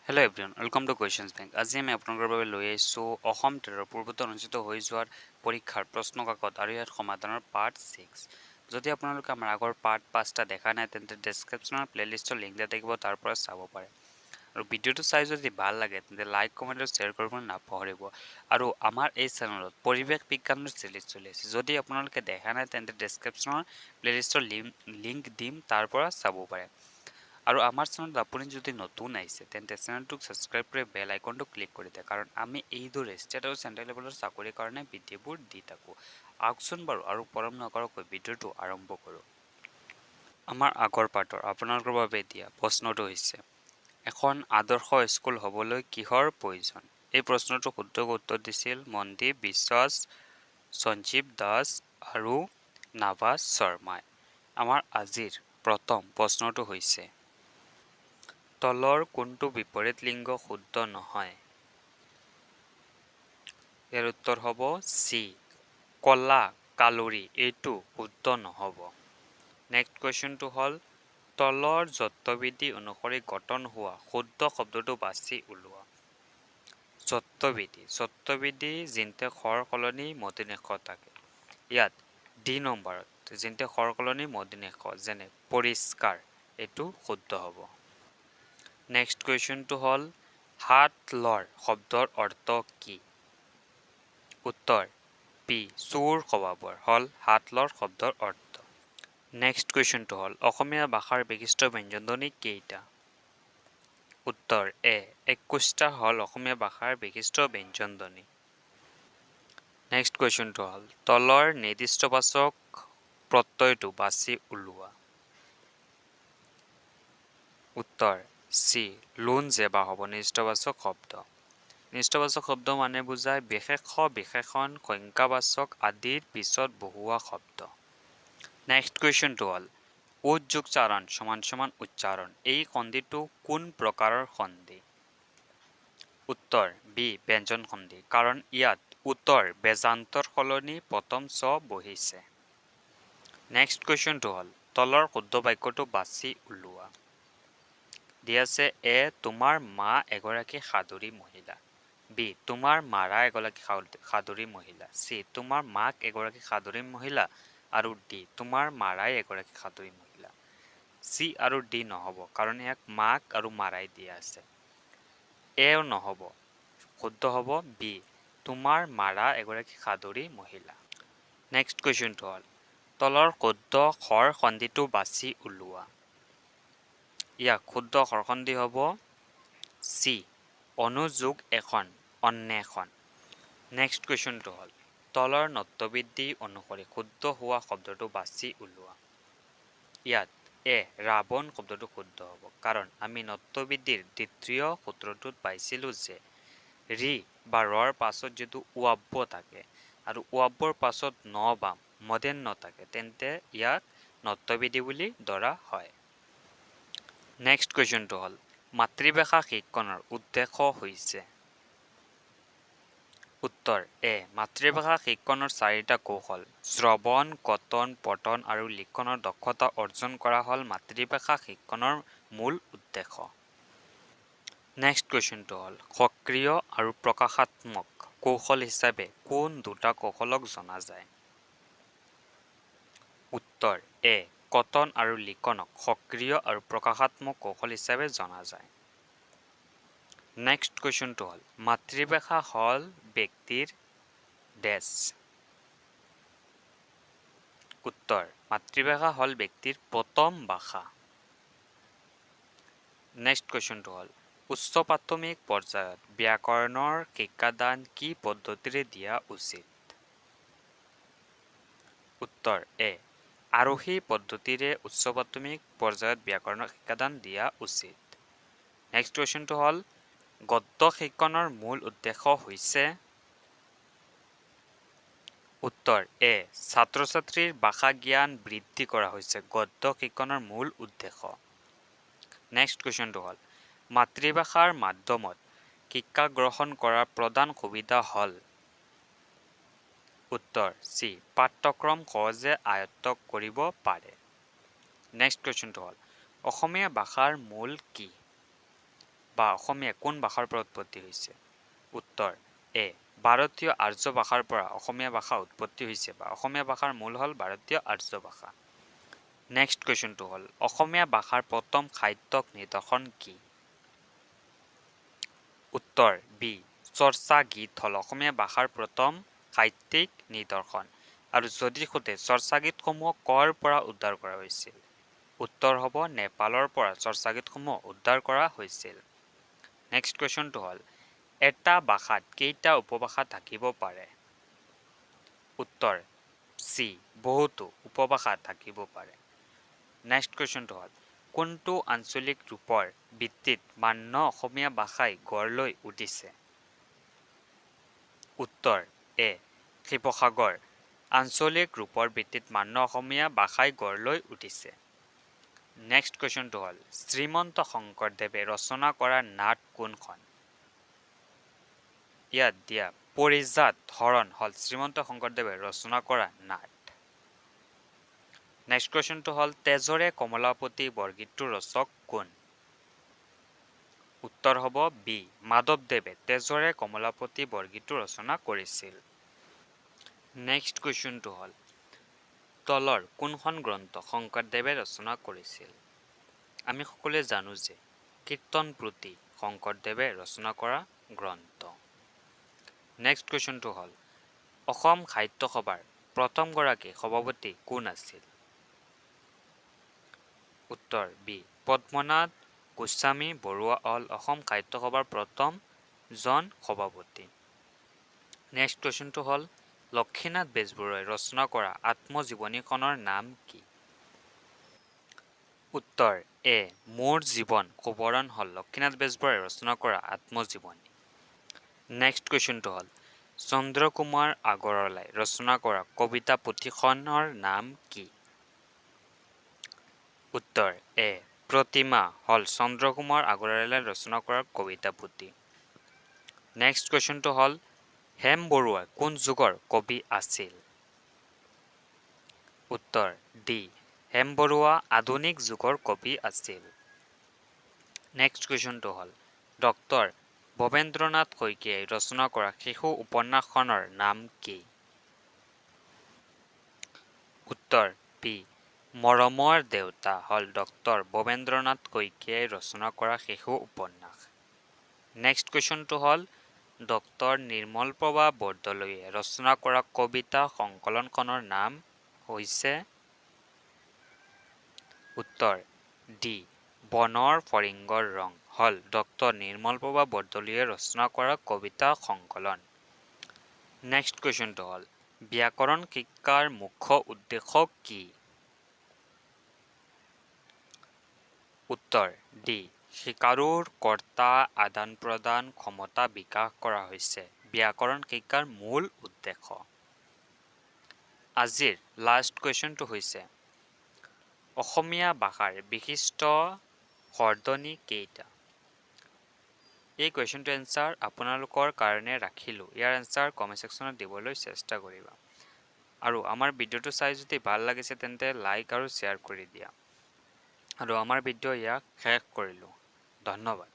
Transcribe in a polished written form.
Hello everyone, welcome to Questions Bank. আজি আমি আপোনালোকৰ বাবে লৈ আহিছোঁ অসম টেটৰ পূৰ্বতে অনুষ্ঠিত হৈ যোৱাৰ পৰীক্ষাৰ প্ৰশ্ন কাকত আৰু ইয়াৰ সমাধানৰ পাৰ্ট 6। যদি আপোনালোকে আমাৰ আগৰ পাৰ্ট 5টা দেখা নাই, তেন্তে ডেছক্ৰিপশ্যনৰ প্লে'লিষ্টৰ লিংক দিয়া থাকিব, তাৰ পৰা চাব পাৰে। আৰু ভিডিঅ'টো চাই যদি ভাল লাগে, তেন্তে লাইক, কমেণ্ট আৰু শ্বেয়াৰ কৰিব নাপাহৰিব। আৰু আমাৰ এই চেনেলত পৰিৱেশ বিজ্ঞানৰ চিৰিজ চলি আছে। যদি আপোনালোকে দেখা নাই, তেন্তে ডেছক্ৰিপশ্যনৰ প্লে'লিষ্টৰ লিংক দিম, তাৰ পৰা চাব পাৰে। আৰু আমাৰ চেনেলত আপুনি যদি নতুন আহিছে, তেন্তে চেনেলটোক ছাবস্ক্ৰাইব কৰি বেল আইকনটো ক্লিক কৰি দিয়ে, কাৰণ আমি এইদৰে ষ্টেট আৰু চেণ্ট্ৰেল লেভেলৰ চাকৰিৰ কাৰণে ভিডিঅ'বোৰ দি থাকোঁ। আহকচোন বাৰু, আৰু পলম নকৰাকৈ ভিডিঅ'টো আৰম্ভ কৰোঁ। আমাৰ আগৰ পাৰ্টৰ আপোনালোকৰ বাবে দিয়া প্ৰশ্নটো হৈছে, এখন আদৰ্শ স্কুল হ'বলৈ কিহৰ প্ৰয়োজন? এই প্ৰশ্নটো শুদ্ধ উত্তৰ দিছিল মনদীপ বিশ্বাস, সঞ্জীৱ দাস আৰু নাভাজ শৰ্মাই। আমাৰ আজিৰ প্ৰথম প্ৰশ্নটো হৈছে, তলৰ কোনটো বিপৰীত লিংগ শুদ্ধ নহয়? ইয়াৰ উত্তৰ হ'ব চি, কলা কালৰি, এইটো শুদ্ধ নহ'ব। নেক্সট কুৱেশ্যনটো হ'ল, তলৰ যত্ববিধি অনুসৰি গঠন হোৱা শুদ্ধ শব্দটো বাছি উলিওৱা। যত্ববিধি জিন্তে খৰ সলনি মূৰ্ধন্য ষ থাকে। ইয়াত ডি নম্বৰত জিন্তে খৰ সলনি মূৰ্ধন্য ষ, যেনে পৰিষ্কাৰ, এইটো শুদ্ধ হ'ব। নেক্সট কুৱেশ্যনটো হ'ল, হাত লৰ শব্দৰ অৰ্থ কি? উত্তৰ বি, চোৰ স্বভাৱৰ হ'ল হাত লৰ শব্দৰ অৰ্থ। নেক্সট কুৱেশ্যনটো হ'ল, অসমীয়া ভাষাৰ বিশিষ্ট ব্যঞ্জনধ্বনি কেইটা? উত্তৰ এ, 21টা হ'ল অসমীয়া ভাষাৰ বিশিষ্ট ব্যঞ্জনধ্বনি। নেক্সট কুৱেশ্যনটো হ'ল, তলৰ নিৰ্দিষ্টবাচক প্ৰত্যয়টো বাছি উলিওৱা। উত্তৰ চি, লোন জেবা হ'ব নিৰ্দিষ্টবাচক শব্দ। নিৰ্দিষ্টবাচক শব্দ মানে বুজায় বিশেষ্য, বিশেষণ, সংখ্যাবাচক আদিৰ পিছত বহুৱা শব্দ। নেক্সট কুৱেশ্যনটো হ'ল, উৎ যোগ চাৰণ সমান সমান উচ্চাৰণ, এই সন্ধিটো কোন প্ৰকাৰৰ সন্ধি? উত্তৰ বি, ব্যঞ্জন সন্ধি, কাৰণ ইয়াত উত্তৰ ব্যঞ্জান্তৰ সলনি প্ৰথম চ বহিছে। নেক্সট কুৱেশ্যনটো হ'ল, তলৰ শুদ্ধ বাক্যটো বাছি উলিওৱা। দি আছে, এ, তোমাৰ মা এগৰাকী সাদৰী মহিলা। বি, তোমাৰ মাৰা এগৰাকী সাদৰী মহিলা। চি, তোমাৰ মাক এগৰাকী সাদৰী মহিলা। আৰু ডি, তোমাৰ মাৰাই এগৰাকী সাদৰী মহিলা। চি আৰু ডি নহ'ব, কাৰণ ইয়াক মাক আৰু মাৰাই দিয়া আছে। এও নহ'ব। শুদ্ধ হ'ব বি, তোমাৰ মাৰা এগৰাকী সাদৰী মহিলা। নেক্সট কুৱেশ্যনটো হ'ল, তলৰ শুদ্ধ খৰ সন্ধিটো বাছি উলিওৱা। ইয়াক শুদ্ধ খৰ সন্ধি হ'ব চি, অনুযোগ এখন, অন্বেষণ। নেক্সট কুৱেশ্যনটো হ'ল, তলৰ ণত্ববিধি অনুসৰি শুদ্ধ হোৱা শব্দটো বাছি উলিওৱা। ইয়াত এ, ৰাৱণ শব্দটো শুদ্ধ হ'ব, কাৰণ আমি ণত্ববিধিৰ দ্বিতীয় সূত্ৰটোত পাইছিলোঁ যে ৰি বা ৰৰ পাছত যিটো ৱাব্য থাকে আৰু ৱাব্যৰ পাছত ন বা মূৰ্ধন্য থাকে, তেন্তে ইয়াক ণত্ববিধি বুলি ধৰা হয়। নেক্সট কুৱেশ্যনটো হ'ল, মাতৃভাষা শিক্ষণৰ উদ্দেশ্য হৈছে? উত্তৰ এ, মাতৃভাষা শিক্ষণৰ চাৰিটা কৌশল শ্ৰৱণ, কথন, পঠন আৰু লিখনৰ দক্ষতা অৰ্জন কৰা হ'ল মাতৃভাষা শিক্ষণৰ মূল উদ্দেশ্য। নেক্সট কুৱেশ্যনটো হ'ল, সক্ৰিয় আৰু প্ৰকাশাত্মক কৌশল হিচাপে কোন দুটা কৌশলক জনা যায়? উত্তৰ এ, কথন আৰু লিখনক সক্ৰিয় আৰু প্ৰকাশাত্মক কৌশল হিচাপে জনা যায়। নেক্সট কুৱেশ্যনটো হ'ল, মাতৃভাষা হ'ল ব্যক্তিৰ ডেছ। উত্তৰ, মাতৃভাষা হ'ল ব্যক্তিৰ প্ৰথম ভাষা। নেক্সট কুৱেশ্যনটো হ'ল, উচ্চ প্ৰাথমিক পৰ্যায়ত ব্যাকৰণৰ শিক্ষাদান কি পদ্ধতিৰে দিয়া উচিত? উত্তৰ এ, আৰোহী পদ্ধতিৰে উচ্চ প্ৰাথমিক পৰ্যায়ত ব্যাকৰণৰ শিক্ষাদান দিয়া উচিত। নেক্সট কুৱেশ্যনটো হ'ল, গদ্য শিক্ষণৰ মূল উদ্দেশ্য হৈছে? উত্তৰ এ, ছাত্ৰ ছাত্ৰীৰ ভাষা জ্ঞান বৃদ্ধি কৰা হৈছে গদ্য শিক্ষণৰ মূল উদ্দেশ্য। নেক্সট কুৱেশ্যনটো হ'ল, মাতৃভাষাৰ মাধ্যমত শিক্ষা গ্ৰহণ কৰাৰ প্ৰধান সুবিধা হ'ল? উত্তৰ চি, পাঠ্যক্ৰম সহজে আয়ত্ত কৰিব পাৰে। নেক্সট কুৱেশ্যনটো হ'ল, অসমীয়া ভাষাৰ মূল কি? বা অসমীয়া কোন ভাষাৰ পৰা উৎপত্তি হৈছে? উত্তৰ এ ভাৰতীয় আৰ্য ভাষাৰ পৰা অসমীয়া ভাষা উৎপত্তি হৈছে বা অসমীয়া ভাষাৰ মূল হ'ল ভাৰতীয় আৰ্য ভাষা। নেক্সট কুৱেশ্যনটো হ'ল অসমীয়া ভাষাৰ প্ৰথম সাহিত্যিক নিদৰ্শন কি? উত্তৰ বি চৰ্চা গীত হ'ল অসমীয়া ভাষাৰ প্ৰথম সাহিত্যিক নিদৰ্শন। আৰু যদি সোধে চৰ্চা গীতসমূহ কৰ পৰা উদ্ধাৰ কৰা হৈছিল? উত্তৰ হ'ব নেপালৰ পৰা চৰ্চা গীতসমূহ উদ্ধাৰ কৰা হৈছিল। নেক্সট কুৱেশ্যনটো হ'ল এটা ভাষাত কেইটা উপভাষা থাকিব পাৰে? উত্তৰ চি বহুতো উপভাষা থাকিব পাৰে। নেক্সট কুৱেশ্যনটো হ'ল কোনটো আঞ্চলিক ৰূপৰ ভিত্তিত মান্য অসমীয়া ভাষাই গঢ় লৈ উঠিছে? উত্তৰ এ শিৱসাগৰ আঞ্চলিক ৰূপৰ ভিত্তিত মান্য অসমীয়া ভাষাই গঢ় লৈ উঠিছে। নেক্সট কুৱেশ্যনটো হ'ল শ্ৰীমন্ত শংকৰদেৱে ৰচনা কৰা নাট কোনখন? ইয়াত দিয়া পৰিজাত হৰণ হ'ল শ্ৰীমন্ত শংকৰদেৱে ৰচনা কৰা নাট। নেক্সট কুৱেশ্যনটো হ'ল তেজৰে কমলাপতি বৰগীতটোৰ ৰচক কোন? উত্তৰ হ'ব বি মাধৱদেৱে তেজৰে কমলাপতি বৰগীতটো ৰচনা কৰিছিল। নেক্সট কুৱেশ্যনটো হ'ল তলৰ কোনখন গ্ৰন্থ শংকৰদেৱে ৰচনা কৰিছিল? আমি সকলোৱে জানো যে কীৰ্তন পুথি শংকৰদেৱে ৰচনা কৰা গ্ৰন্থ। নেক্সট কুৱেশ্যনটো হ'ল অসম সাহিত্য সভাৰ প্ৰথমগৰাকী সভাপতি কোন আছিল? উত্তৰ বি পদ্মনাথ গোস্বামী বৰুৱা হ'ল অসম সাহিত্য সভাৰ প্ৰথমজন সভাপতি। নেক্সট কুৱেশ্যনটো হ'ল লক্ষ্মীনাথ বেজবৰুৱাই ৰচনা কৰা আত্মজীৱনীখনৰ নাম কি? উত্তৰ এ মোৰ জীৱন সোঁৱৰণ হ'ল লক্ষ্মীনাথ বেজবৰুৱাই ৰচনা কৰা আত্মজীৱনী। নেক্সট কুৱেশ্যনটো হ'ল চন্দ্ৰকুমাৰ আগৰৱালাই ৰচনা কৰা কবিতা পুথিখনৰ নাম কি? উত্তৰ এ প্ৰতিমা হ'ল চন্দ্ৰকুমাৰ আগৰৱালাই ৰচনা কৰা কবিতা পুথি। নেক্সট কুৱেশ্যনটো হ'ল হেম বৰুৱা কোন যুগৰ কবি আছিল? উত্তৰ ডি হেম বৰুৱা আধুনিক যুগৰ কবি আছিল। নেক্সট কুৱেশ্যনটো হ'ল ডক্টৰ ভৱেন্দ্ৰনাথ শইকীয়াই ৰচনা কৰা শিশু উপন্যাসখনৰ নাম কি? উত্তৰ বি মৰমৰ দেউতা হ'ল ডক্টৰ ভৱেন্দ্ৰনাথ শইকীয়াই ৰচনা কৰা শিশু উপন্যাস। নেক্সট কুৱেশ্যনটো হ'ল ডক্টৰ নিৰ্মলপ্ৰভা বৰদলৈয়ে ৰচনা কৰা কবিতা সংকলনখনৰ নাম হৈছে? উত্তৰ ডি বনৰ ফৰিঙৰ ৰং হ'ল ডক্টৰ নিৰ্মলপ্ৰভা বৰদলৈয়ে ৰচনা কৰা কবিতা সংকলন। নেক্সট কুৱেশ্যনটো হ'ল ব্যাকৰণ শিক্ষাৰ মুখ্য উদ্দেশ্য কি? উত্তৰ ডি শিকাৰুৰ কৰ্তা আদান প্ৰদান ক্ষমতা বিকাশ কৰা হৈছে ব্যাকৰণ শিক্ষাৰ মূল উদ্দেশ্য। আজিৰ লাষ্ট কুৱেশ্যনটো হৈছে অসমীয়া ভাষাৰ বিশিষ্ট স্বৰধ্বনি কেইটা? এই কুৱেশ্যনটো এনচাৰ আপোনালোকৰ কাৰণে ৰাখিলোঁ। ইয়াৰ এনচাৰ কমেণ্ট ছেকশ্যনত দিবলৈ চেষ্টা কৰিবা। আৰু আমাৰ ভিডিঅ'টো চাই যদি ভাল লাগিছে তেন্তে লাইক আৰু শ্বেয়াৰ কৰি দিয়া। আৰু আমাৰ ভিডিঅ' ইয়াক শেষ কৰিলোঁ। ধন্যবাদ।